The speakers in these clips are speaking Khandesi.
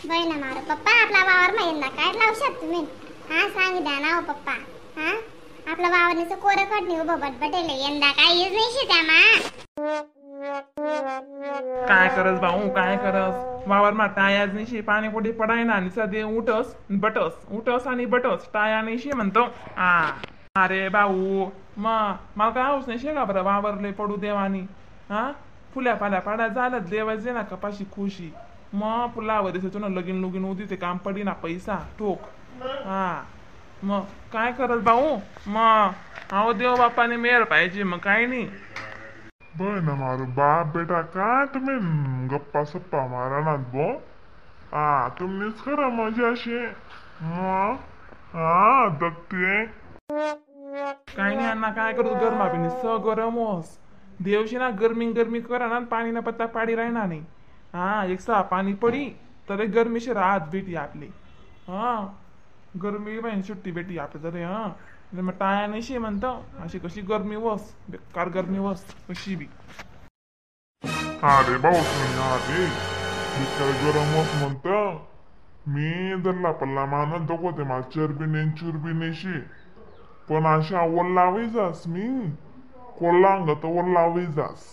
बहिणा मारो पप्पा आपला वावर मा यंदा काय लावशात तुम्ही? हा सांगी द्या ना हो पप्पा. हा आपला वावर कोरं खडणी उभं बटबटेल यंदा काहीच नाही शेत्या मा. काय करस भाऊ काय करस वावर मा टायाच नाही पाणी कुठे पडाय ना आणि सध्या उठस बटस उठस आणि बटस टाया नाही म्हणतो. आ अरे भाऊ मग मला काय हाऊस नाही शेगा बरं वावरले पडू देवानी. हा फुल्या फाल्या पाड्या झालं देवायचे ना कपाशी खुशी मग फुलावर दिसायचो ना लगीन लुगीन उदी ते काम पडी ना पैसा ठोक. हा मग काय करत भाऊ मग अहो देव बापाने मेळ पाहिजे मग काय नाही. बरं ना मारू बाप बेटा काय तुम्ही गप्पा सप्पा मारा ना बो. हा तुम्हीच खरं मजा अशी मग हा दगते काय नाही अण्णा काय करू गरमा बी स गरम होस देवशी ना गरमी गरमी करा ना पाणी ना पत्ता पाडी राहणार नाही. हा एक सहा पाणी पडी तर गरमीशी राहत भेटी आपली. हा गरमी बाई सुट्टी भेटी आपली तरी. हा मग टाया नाही म्हणतो अशी कशी गरमी वस बेकार गरमी वस कशी बी. अरे भाऊ तुम्ही अरे बेकार गरम वस म्हणतो मी धरला पल्ला मानत दाखवते मला चरबी नाही चुरबी नाही पण अशा ओल्लावी जास मी कोल्हांग तर ओल्लावी जास.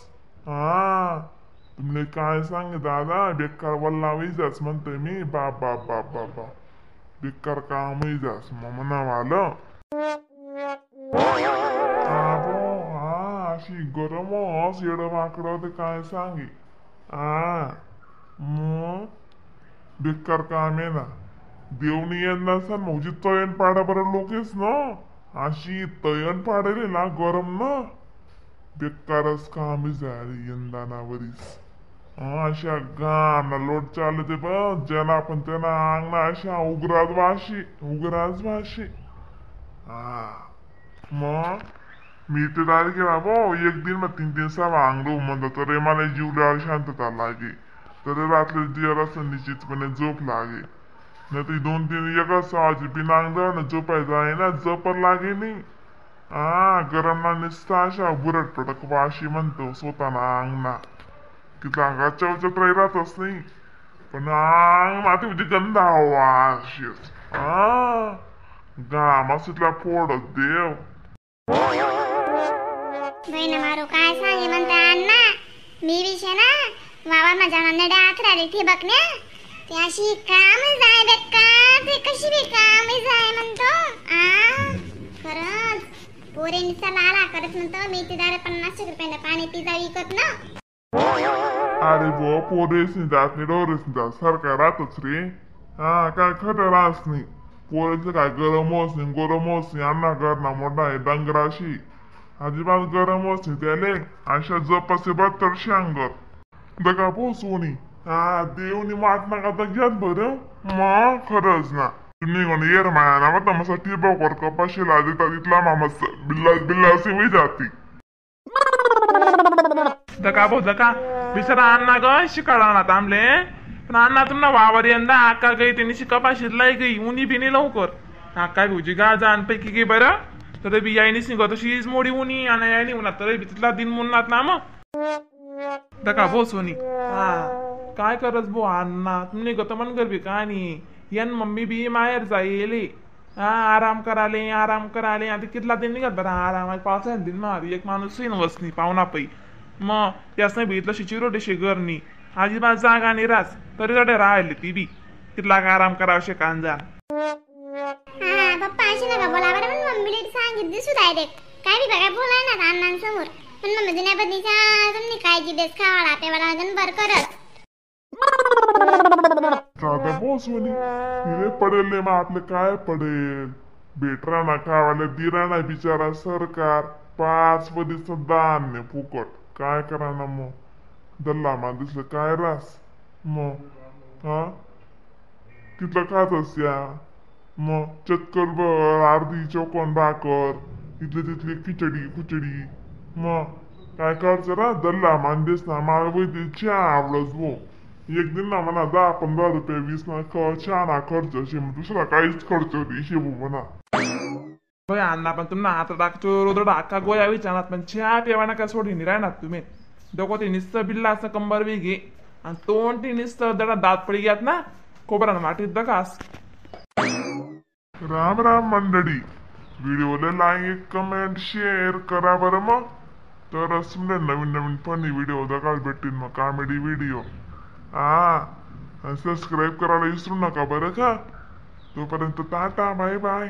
हा तुमले काय सांग दादा बेकार वल्लावी जास म्हणतोय मी. बाप बाप बाप बाप बाप बेकार कामही जास मग म्हणावं. हा अशी गरम येड वाकडं ते काय सांगे. हा मग बेकार काम आहे ना देवनी यंदा सर मग तयन पाडा बरं लोकेच ना अशी तयन पाडेल ना गरम ना बेकारच काम झाली यंदा ना वरीस. अशा घाम लोट चालू ते बघ ज्याला आपण त्यांना अंगणा अशा उग्राज वाशी उग्राज वाशी. हा मग मी ते दार केला बो एक दिन मग 3 दिन सहा अंगडू म्हणतो तर मला जीवल्यावर शांतता लागे तर रात्री जरा निश्चितपणे झोप लागे नाही तर 2-3 एका सहाची बिना अंगडावर ना झोपायचं आहे ना झोप लागे नाही. हा गरम ना निसता अशा बुरट पटक वाशी म्हणतो स्वतःना अंगणा तिथला अंगाच्या उचत राहतच नाही पण अंग माती म्हणजे गंधा वाशीच. हा घाम तिथला फोडत देव. बहिणा मारू काय सांगे म्हणते अण्णा मी विषय ना वावर माझ्या नड्या आखराली ठिबक ना ते अशी काम जाय बेकार ते कशी बी काम जाय म्हणतो. आ खरंच पोरेंचा लाला करत म्हणतो मी ते दारे 50 रुपयाला पाणी पिजा विकत ना. अरे बो पोरेस नाही जात नाही डोरेस नाही जात सारखा राहतच रे. हा काय खरं राहत नाही पोरेचं काय गरम होत नाही गरम होत नाही अण्णा घरना मोठा आहे डंगराशी अजिबात गरम होत नाही त्याले अशा जपासे बत्तरशे अंगत दगा भो सोनी. हा देवनी वाट नका तर घ्यात बरं मग खरंच ना तुम्ही कोणी येर माया ना मग तमसा टिबक वर कपाशी लाजता तिथला मामा बिल्ला बिल्ला असे होई जाती. दका भाऊ दका बिचारा अण्णा ग शिकाळा ना थांबले पण अण्णा तुम्हाला वावर यंदा आका गई त्यांनी कपाशीत लाई गई उनी बिनी लवकर आका भाऊजी गा जाणपैकी गे बरं तर बी यायनी सिंग तशीच मोडी उनी आणि यायनी उन्हात तर बी तिथला दिन मुन्नात ना मग दका भो सोनी. हा काय करस भो अण्णा तुम्ही गत मन गरबी का नाही यन मम्मी बी माहेर जाईल. हा आराम कराले आराम कराले आता कितला दिन निघत बरं आराम पावसाळ्यात दिन मारी एक माणूस सीन वसनी पाहुणा पै मग त्यास नाही बघितलं शिची रोटी गरणी अजिबात जागा नाही रास तरी रडे राहिली ती बी तिथला आराम करावशे कांजा. हा पप्पा अशी नका बोला बरं पण मम्मीला सांगितली सुद्धा डायरेक्ट काय बी बघा बोलाय ना अण्णांसमोर पण मम्मी जुन्या बदलीच्या तुम्ही काय जिदेस खावाळा पेवाळा बरं करत. दादा बो सोनी तिने पडेल नाही मग आपलं काय पडेल भेटरा ना खावायला दिरा ना बिचारा सरकार 5 वरीस धान्य फुकट काय करा ना मग दल्ला मा दिसलं काय रास मग हा तिथलं खातस या मग चक्कर बर अर्धी चौकोन भाकर इथली तिथली खिचडी खुचडी मग काय करायचं ना दल्ला मान ना मला वैद्य चहा आवडत भो एक दिन ना म्हणा 10-15 रुपये 20 ना चहा ना खर्च असे दुसरा काहीच खर्च नाही शेबू म्हणा. अण्णा पण तुम्हाला आता टाकतो रोदडा अक्का गोया विचारणार पण चहा पेवा नका सोडून राहणार तुम्ही डोकं ते नुसतं बिल्ला असं कंबर वेगी आणि तोंड ते नुसतं दडा दात पडी घ्यात ना खोबरा वाटीत दकास. राम राम मंडळी, व्हिडिओला like comment share करा बरं मग. तरच तुमले नवीन नवीन फनी व्हिडिओ बघायला भेटतील मग, कॉमेडी व्हिडिओ. हा, सबस्क्राईब करायला विसरू नका बरं का. तोपर्यंत tata, bye bye.